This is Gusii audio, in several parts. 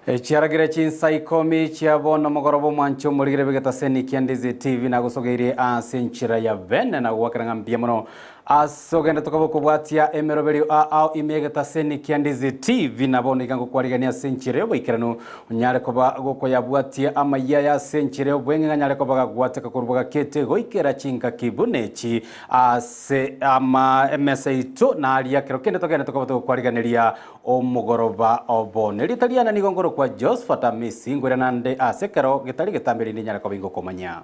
Chiaragire chinsa ikomi chia bono mogoroba omwancho omorigere bw'egetaseni kia Ndizi TV nagosogeirie ase enchera ya bene na goakera ng'a mbuya mono ase ogende tokoba okobwatia emeroberio a ao ime y'egetaseni kia Ndizi TV na bono iga ngokwarigania ase enchera y'oboikeranu onyare koba gokoyabwatia amayia aya ase enchera y'obweng'e ng'a anyare koba gagwateka korwa gakete goikera chingaki buna echi ase ama emesa yaito naria kero kende togende tokoba togokwariganeria Omogoroba obo. Nerieta riane nigo nkorokwa Josphat Amisi, nkoira nande ase ekero getari getambe erinde nyare koba ingokomanya.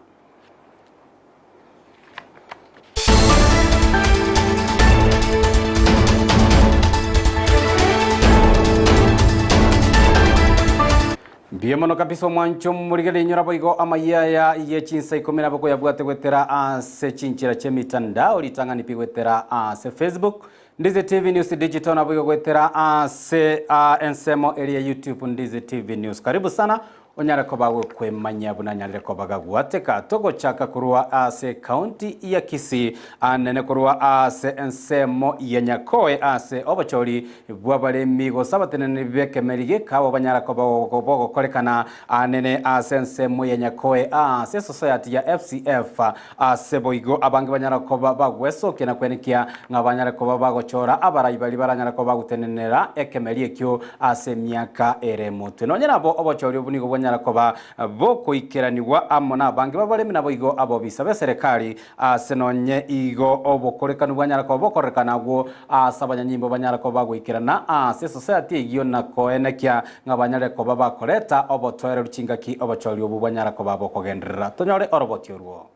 Mbuya mono kabisa omwancho omorigereria inyora boigo amayia aya ye chinsa ikomi nabo koyabwate goetera ase chinchera chi'emitandao ritang'ani pi goetera ase Facebook Ndizi TV News Digital naboigo goetera ase ensemo eria ya YouTube Ndizi TV News. Karibu sana onyare koba gokwemanyia buna nyarire koba gagwateka. Togochaka korwa ase county ya Kisii anene korwa ase ensemo ya Nyakoe ase obochori bw'abaremi gose abateneneri b'ekemeri gekawa banyara koba bogokorekana anene ase ensemo ya Nyakoe ase esociety ya FCF Ase boigo abange banyare koba bagwesokia na kwenekia ng'a banyare koba bagochora abarai baria baranyare koba bagotenenera ekemeri ekio ase emiaka ere motwe. Nonya nabo obochori obo nigo bwanyara koba bokoikeranigwa amo nabange b'abaremi naboigo abobisa b'eserekari ase nonye igo obokorekanu bwanyara koba bokorekana agwo ase abanyanyimbo banyara koba bagoikerana ase esosayati eyio na koenekia ng'a banyare koba bakoreta obotoereru chingaki obochori obwo bwanyara koba bokogenderera. Tonyore oroboti orwo.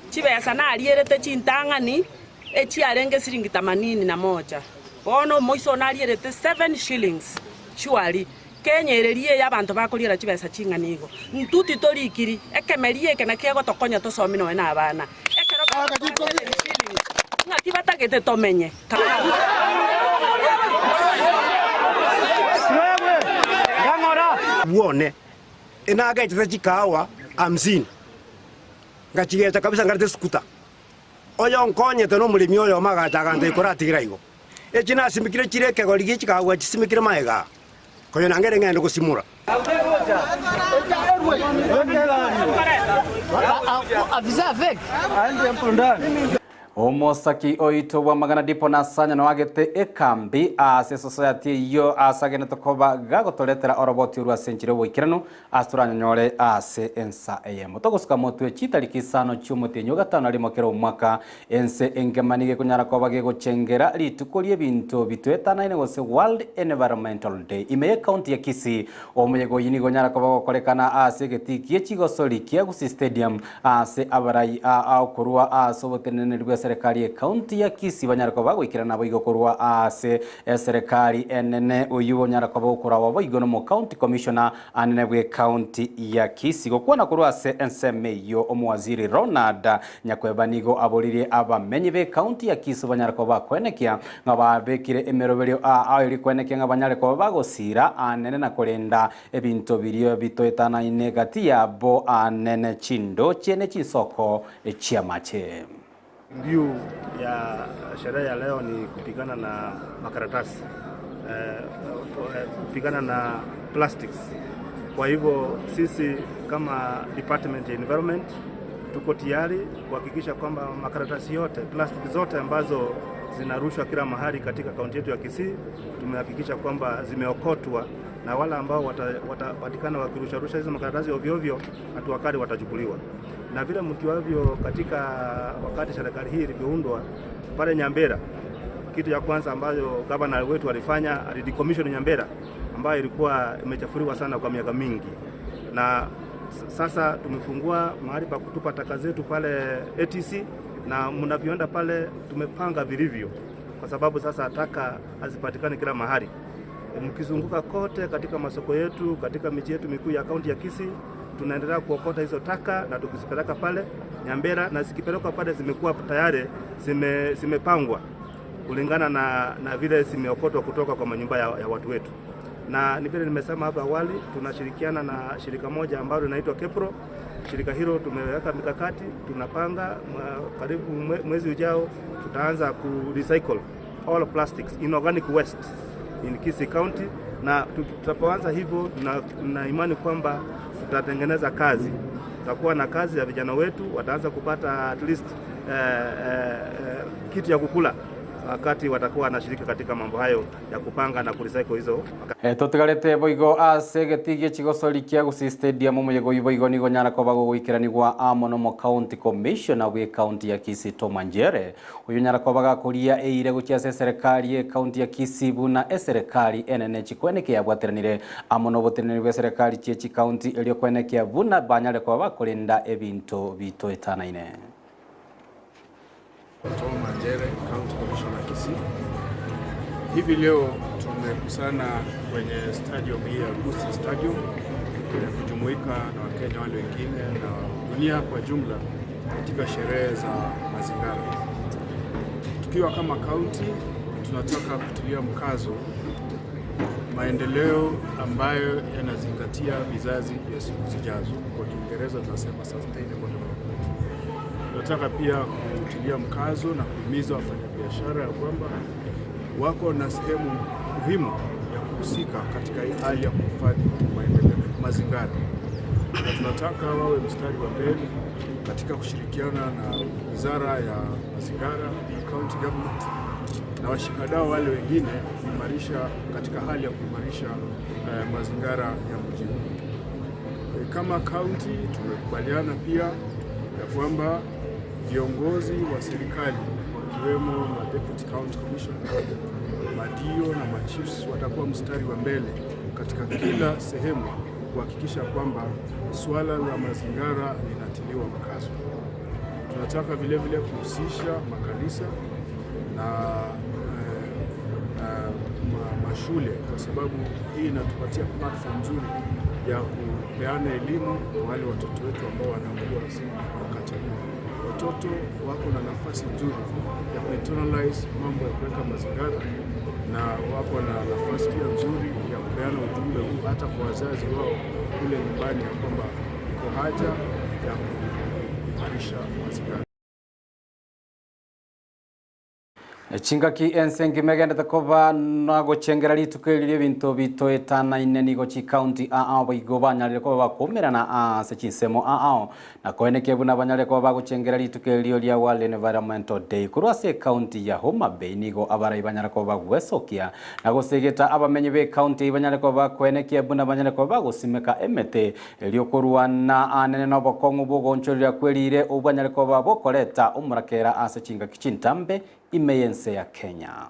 Chibesa narierete chintang'ani echiarenge siringi tamanini na moja, bono omoiso one arierete seven shillings surely. Kenya ere riiya y'abanto bakoriera chibesa ching'ana igo. Intwe titorikiri, ekemeria eke nakio egotokonya tosome nonya na abana. Ekero bagotoa seven shillings, ng'aki batagete tomenye? Bwone enagechete chikahawa hamsini, ngachigecha kabisa ngarete esikuta. Oyonkonyete nomoremi oyomo agacha agantebia koratigira igo. Echi nasimekire chire ekegori gie chikahawa chisimekire magega aa, konya nangere ng'ende gosimora. Omosaki oito bw'amagana Dipo Nasanya noagete ekambi ase esosayati eyio ase agenete koba gagotoretera oroboti orwo ase enchera y'oboikeranu Ase toranyonyore ase ensa eyemo. Togosuka motwe chitariki isano chi'omotienyi o gatano na rimo kera omwaka, ense engima nigo ekonyara koba gegochengera rituko ri'ebinto bitoetanaine gose World Environmental Day. Ime y'ecounty ya Kisii, omoyega oyio nigo onyara koba ogokorekana ase egetii gie chigosori kia Gusii Stadium ase abarai ao korwa ase oboteneneri bw'eserekari y'ecounty ya Kisii banyare koba bagoikerana naboigo korwa ase Eserekari enene oyio onyara koba okorawa boigo nomo county commissioner anene bwe county ya Kisii. Gokwana korwa ase ensemo eyio omowaziri Ronald Nyakweba nigo aboririe abamenyi be county ya Kisii banyare koba bakoenekia ng'a babekire emeroberio ao erio koenekia ng'a banyare koba bagosira anene na korenda ebinto biria bitoetanaine gati yabo anene chindoche ne chinsoko chiamache. Mbiu ya sherehe ya leo ni kupigana na makaratasi, kupigana na plastics. Kwa hivyo sisi kama department ya environment tuko tayari kuhakikisha kwamba makaratasi yote, plastiki zote ambazo zinarushwa kila mahali katika kaunti yetu ya Kisii tumehakikisha kwamba zimeokotwa na wale ambao watapatikana wakirusharusha hizo makaratasi ovyo ovyo, hatua kali watachukuliwa. Na vile mkiwavyo katika wakati serikali hii ilivyoundwa pale Nyambera, kitu ya kwanza ambayo gavana wetu alifanya alidecommission Nyambera ambayo ilikuwa imechafuliwa sana kwa miaka mingi, na sasa tumefungua mahali pa kutupa taka zetu pale ATC, na mnavyoenda pale tumepanga vilivyo, kwa sababu sasa taka hazipatikani kila mahali. Mkizunguka kote katika masoko yetu, katika miji yetu mikuu ya kaunti ya Kisii, tunaendelea kuokota hizo taka na tukizipeleka pale Nyambera, na zikipelekwa pale zimekuwa tayari zime, zimepangwa kulingana na, na vile zimeokotwa kutoka kwa manyumba ya, ya watu wetu. Na ni vile nimesema hapo awali, tunashirikiana na shirika moja ambalo linaitwa KEPRO. Shirika hilo tumeweka mikakati, tunapanga karibu mwezi ujao tutaanza ku recycle all plastics inorganic waste in Kisii County, na tutapoanza hivyo, tuna imani kwamba tutatengeneza kazi, tutakuwa na kazi ya vijana wetu, wataanza kupata at least kitu ya kukula wakati watakuwa wanashiriki katika mambo hayo ya kupanga na kurecycle hizo. Tutigarite boigo ase getigie chigosori kia Gusii Stadium omuyego oyo boigo nigo nyara koba gogoikeranigwa amo nomo county commissioner bwe county ya Kisii Tom Anjere oyo nyara koba gakoria eire gochia ase eserekari ye county ya Kisii buna eserekari enene chikweneke yabwateranire amo noboteneneri bwa eserekari chie chicounty erio kwenekia buna banyare koba bakorenda ebinto bitoetanaine. Tom Anjere, County Commissioner Kisii. Hivi leo tumekusana kwenye stadium hii ya Gusii Stadium kujumuika na Wakenya wale wengine na dunia kwa jumla katika sherehe za mazingira. Tukiwa kama county tunataka kutilia mkazo maendeleo ambayo yanazingatia vizazi vya siku zijazo. Kwa Kiingereza tunasema sustainable development. Tunataka pia kutilia mkazo na kuhimiza wafanyabiashara ya kwamba wako na sehemu muhimu ya kuhusika katika hii hali ya kuhifadhi maendeleo mazingira, na tunataka wawe mstari wa mbele katika kushirikiana na Wizara ya Mazingira, county government na washikadau wale wengine kuimarisha katika hali ya kuimarisha mazingira ya mji huu. Kama county tumekubaliana pia ya kwamba viongozi wa serikali wakiwemo ma deputy county commissioner, madio na machiefs watakuwa mstari wa mbele katika kila sehemu kuhakikisha kwamba suala la mazingira linatiliwa mkazo. Tunataka vile vile kuhusisha makanisa na mashule kwa sababu hii inatupatia platform nzuri ya kupeana elimu kwa wale watoto wetu ambao wanakuwa wakati huu. Watoto wako na nafasi nzuri ya kuinternalize mambo ya kuweka mazingira na wako na nafasi pia nzuri ya kupeana ujumbe huu hata kwa wazazi wao kule nyumbani ya kwamba iko haja ya kuimarisha mazingira. Chingaki ense megendete koba na gochengera rituko eri ebinto bitoetanaine nigo chikaunti ao boigo banyarire koba bakumerana ase chinsemo ao na koeneke buna banyarire koba bagochengera rituko erio ria World Environmental Day korwa ase ekaunti ya Homa Bay nigo abarai banyare koba bagwesokia na gosegeta abamenyi be ekaunti banyare koba bakoenekia buna banyare koba bagosimeka emete erio korwana anene na obokong'u bogonchorera kwerire obanyare koba bokoreta omorakera ase chingaki chintambe imeyense ya Kenya.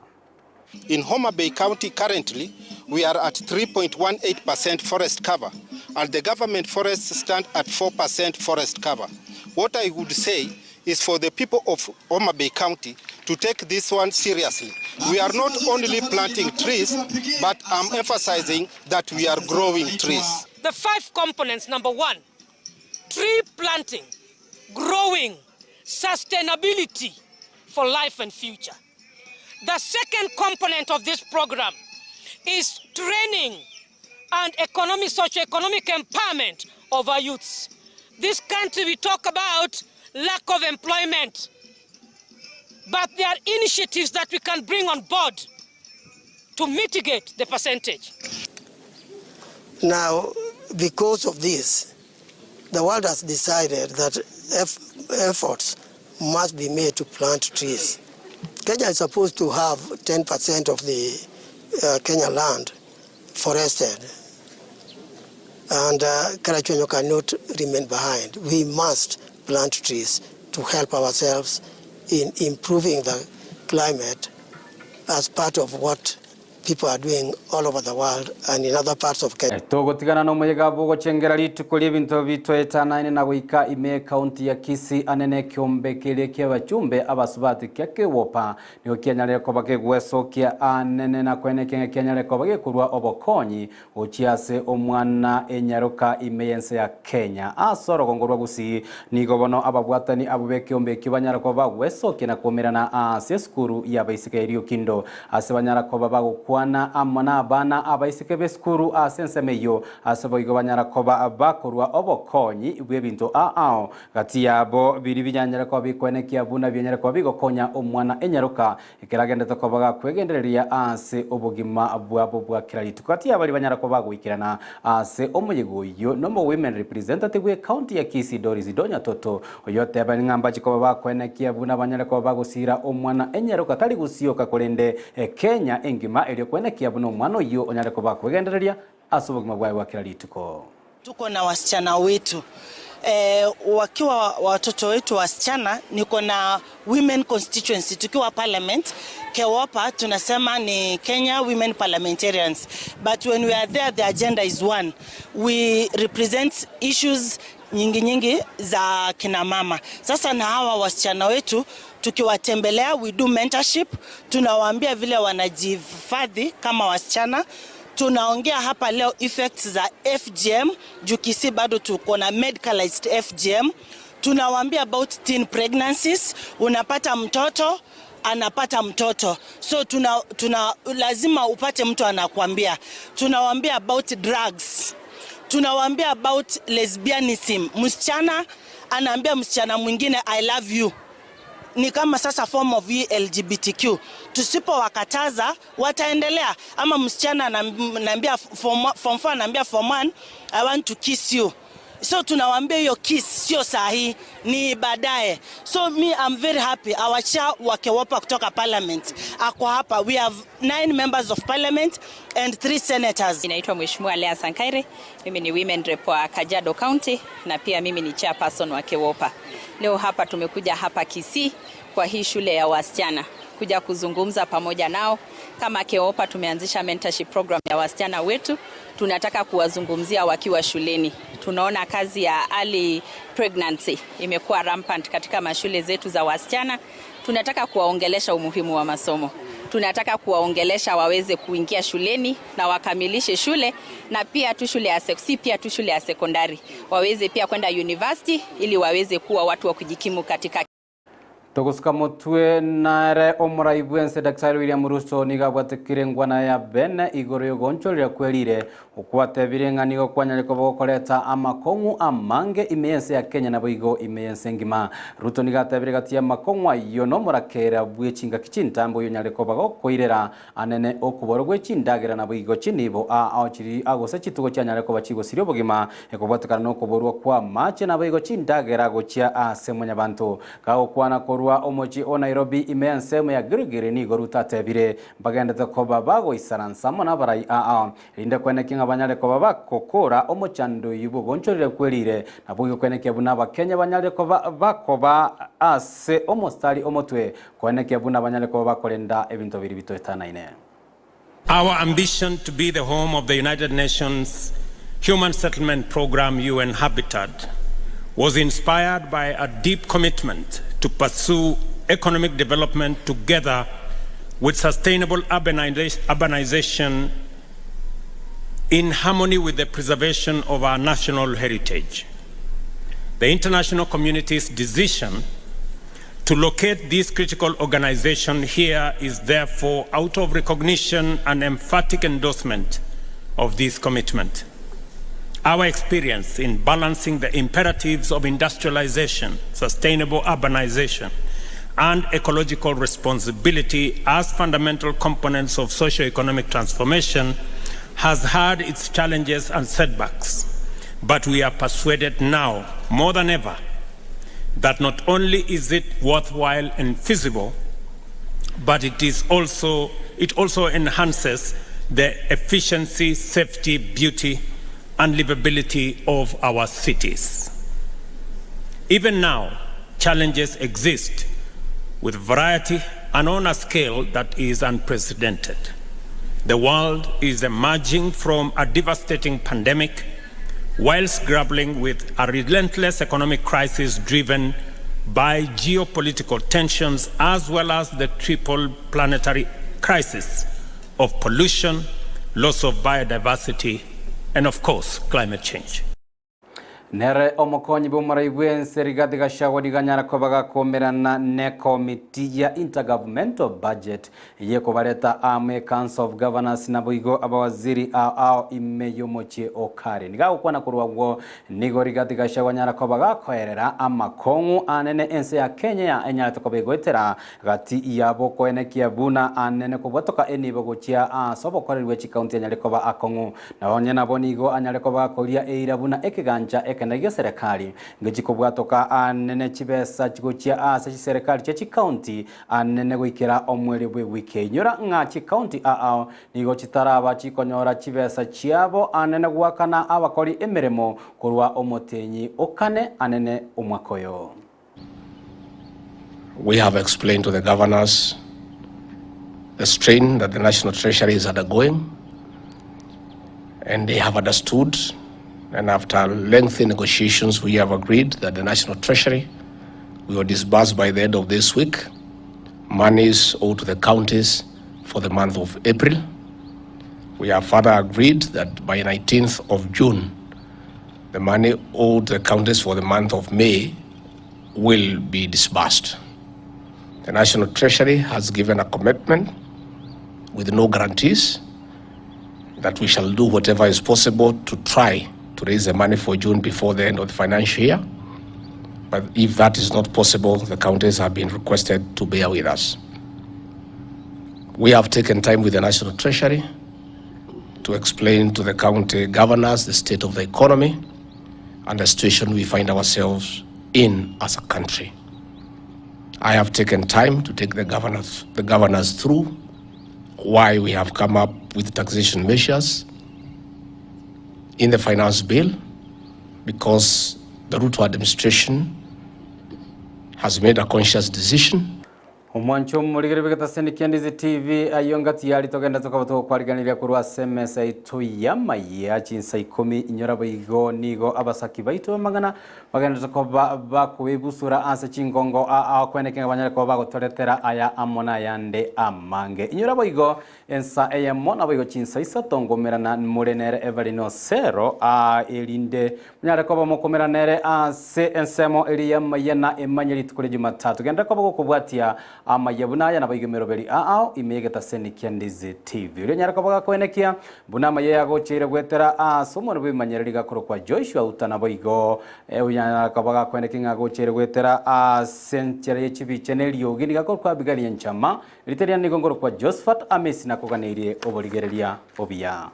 In Homa Bay County currently, we are at 3.18% forest cover, and the government forests stand at 4% forest cover. What I would say is for the people of Homa Bay County to take this one seriously. We are not only planting trees, but I'm emphasizing that we are growing trees. The 5 components, number 1, tree planting, growing, sustainability for life and future. The second component of this program is training and socio-economic empowerment of our youths. This country, we talk about lack of employment, but there are initiatives that we can bring on board to mitigate the percentage. Now, because of this, the world has decided that efforts must be made to plant trees. Kenya is supposed to have 10% of the Kenya land forested, and Karachuonyo cannot remain behind. We must plant trees to help ourselves in improving the climate as part of what people are doing all over the world and in other parts of Kenya. Tugutigana no muyega bugochengera rituko ria ebinto bitoetanaine na goika ime county ya Kisii anene kiombe kiria kia bachumbe abasubati kia kiwopa nigo kianyarire koba kigwecokia anene na kwene kiang'e kianyarire koba gikurwa obokonyi gochia ase omwana enyaroka ime yense ya Kenya ase orogongo rwa Gusii nigo bono ababwatani abo be kiombe ekio banyara koba bagwecokia na kuumerana ase esukuru ya baiseke erio kindo ase banyara koba bagokwa gokwana amo nabana abaiseke b'esukuru ase ensemo eyio, ase boigo banyara koba bakorua obokonyi bw'ebinto ao gati yabo biria binyanyare koba bikoenekia buna bianyare koba bigokonya omwana enyaroka ekero agendete koba gakwegendereria ase obogima bwabo bwa kera rituko. Gati ya baria banyara koba bagoikerana ase omoyega oyio nomo Women Representative bw'ecounty ya Kisii Doris Donya Toto oyoteba ng'a mbache koba bakoenekia buna banyare koba bagosiira omwana enyaroka tari gosioka korende Kenya engima erio koenekia buna omwana oyio onyare koba akwegendereria ase obogima bwaye bwa kera rituko. Tuko na wasichana wetu eh, wakiwa watoto wetu wasichana, niko na women constituency tukiwa parliament KEWOPA tunasema ni Kenya Women Parliamentarians but when we are there the agenda is one we represent issues nyingi nyingi za kina mama. Sasa na hawa wasichana wetu tukiwatembelea, we do mentorship, tunawaambia vile wanajihifadhi kama wasichana Tunaongea hapa leo effects za FGM juu Kisii bado tuko na medicalized FGM. Tunawaambia about teen pregnancies, unapata mtoto anapata mtoto so tuna, tuna lazima upate mtu anakuambia. Tunawaambia about drugs, tunawaambia about lesbianism. Msichana anaambia msichana mwingine I love you ni kama sasa form of LGBTQ. Tusipowakataza wataendelea. Ama msichana anaambia form 4 anaambia form 1 I want to kiss you. So tunawaambia hiyo kiss sio sahi, ni baadaye. So me I'm very happy our chair wa KEWOPA kutoka parliament ako hapa. We have nine members of parliament and three senators. Inaitwa Mheshimiwa Lea Sankaire. Mimi ni women rep wa Kajiado County na pia mimi ni chairperson wa KEWOPA. Leo hapa tumekuja hapa Kisii kwa hii shule ya wasichana kuja kuzungumza pamoja nao. Kama KEWOPA tumeanzisha mentorship program ya wasichana wetu, tunataka kuwazungumzia wakiwa shuleni. Tunaona kazi ya early pregnancy imekuwa rampant katika mashule zetu za wasichana. Tunataka kuwaongelesha umuhimu wa masomo, tunataka kuwaongelesha waweze kuingia shuleni na wakamilishe shule, na pia tu shule ya si pia tu shule ya sekondari, waweze pia kwenda university ili waweze kuwa watu wa kujikimu katika Togosuka motwe nare omorai bwense Daktari William Ruto nigo abwatekire ngwana ya bene igoro yogonchorera kwerire okwatebire ng'a nigo kwanyare koba gokoreta amakong'u amange ime yense ya Kenya nabo igo ime yense engima. Ruto nigo atebire gati ya amakong'u ayio nomorakera bwe chingaki chintambe oyo onyare koba gokoirera anene okoboro gwe chindagera nabo igo chinibo a ao chiri agose chitugo chianyare koba chigosiria obogima ekobwatekana nokoborwa kwa amache nabo igo chindagera gochia ase mwanyabanto. Kagokwana korwa omochie o Nairobi ime y'ensemo ya Gilgil nigo Ruto atebire mbagendete koba bagoisaransa amo nabarai aa erinde kwenekia ng'a banyare koba bagokora omochando oyio bw'ogoonchorera kwerire naboigo kwenekia buna abakenya banyare koba bakoba ase omostari omotwe koenekia buna banyare koba bakorenda ebinto biria bitoetanaine. Our ambition to be the home of the United Nations Human Settlement Programme UN Habitat was inspired by a deep commitment to pursue economic development together with sustainable urbanization in harmony with the preservation of our national heritage. The international community's decision to locate this critical organization here is therefore out of recognition and emphatic endorsement of this commitment. Our experience in balancing the imperatives of industrialization, sustainable urbanization, and ecological responsibility as fundamental components of socio-economic transformation has had its challenges and setbacks. But we are persuaded now, more than ever, that not only is it worthwhile and feasible, but it is also it also enhances the efficiency, safety, beauty, and livability of our cities. Even now, challenges exist with variety and on a scale that is unprecedented. The world is emerging from a devastating pandemic whilst grappling with a relentless economic crisis driven by geopolitical tensions as well as the triple planetary crisis of pollution, loss of biodiversity, and of course, climate change. Nere omokonyi bw'omorai bw'ense Rigathi Gachagua nigo anyare koba gakomerana nekomiti ya Intergovernmental Budget Yekobareta amo Ecouncil of Governors naboigo abawaziri ao ao ime y'omochie o Karen. Gagokwana korwa agwo, nigo Rigathi Gachagua anyara koba gakoerera amakong'u anene ense ya Kenya enyarete koba egoetera gati yabo koenekia buna anene kobwatoka enibo gochia ase obokoreri bwe chikaunti anyare koba akong'u. Na onye nabo nigo anyare koba gakoria eira buna ekegancha ekenene gia serekari ngechi kobwatoka anene chibesa gochia ase chiserekari chia chikaunti Anene goikera omweri bw'ewiki. Inyora ng'a chikaunti ao nigo chitaraba chikonyora chibesa chiabo anene goakana abakori emeremo korwa omotienyi o kane anene omwaka oyo. We have explained to the governors the strain that the National Treasury is undergoing, and they have understood. And after lengthy negotiations, we have agreed that the National Treasury will disburse by the end of this week monies owed to the counties for the month of April. We have further agreed that by 19th of June, the money owed the counties for the month of May will be disbursed. The National Treasury has given a commitment with no guarantees that we shall do whatever is possible to try to raise the money for June before the end of the financial year. But if that is not possible, the counties have been requested to bear with us. We have taken time with the National Treasury to explain to the county governors the state of the economy and the situation we find ourselves in as a country. I have taken time to take the governors, the governors through why we have come up with taxation measures in the finance bill, because the Ruto administration has made a conscious decision. Omwancho omorigeri bw'egetaseni kia Ndizi TV ayio ngati yari togenda tokaba togokwariganiria korwa ase emesa yaito y'amayia chinsa ikomi inyora boigo nigo abasaki baito b'amang'ana Bagenderete koba bakoibusura ase chingongo aa kweneke ng'a banyare koba bagotoretera aya amo nayande amange. Inyora boigo ensa eyemo naboigo chinsa isato ngomerana more nere Evelyn Osero aa erinde monyare koba mokomerana nere ase ensemo eria y'amaiya na emanye rituko ria Jumatatu. Genderera koba gokobwatia amaiya buna aya naboigo emeroberi aao ime y'egetaseni kia Ndizi TV. Oria onyare koba gakoenekia Buna amaya yagocheire goetera aase omwana bw'ebimanyereri gakorokwa Joshua Uta naboigo oyanyare akaba gakoeneki ng'a agocheire goetera aase enchera ye chibicha na eriogi nigo akorokwa Abigaili Enchama, erieta riane nigo nkorokwa Josephat Amisi nakoganeirie oborigereria obuya.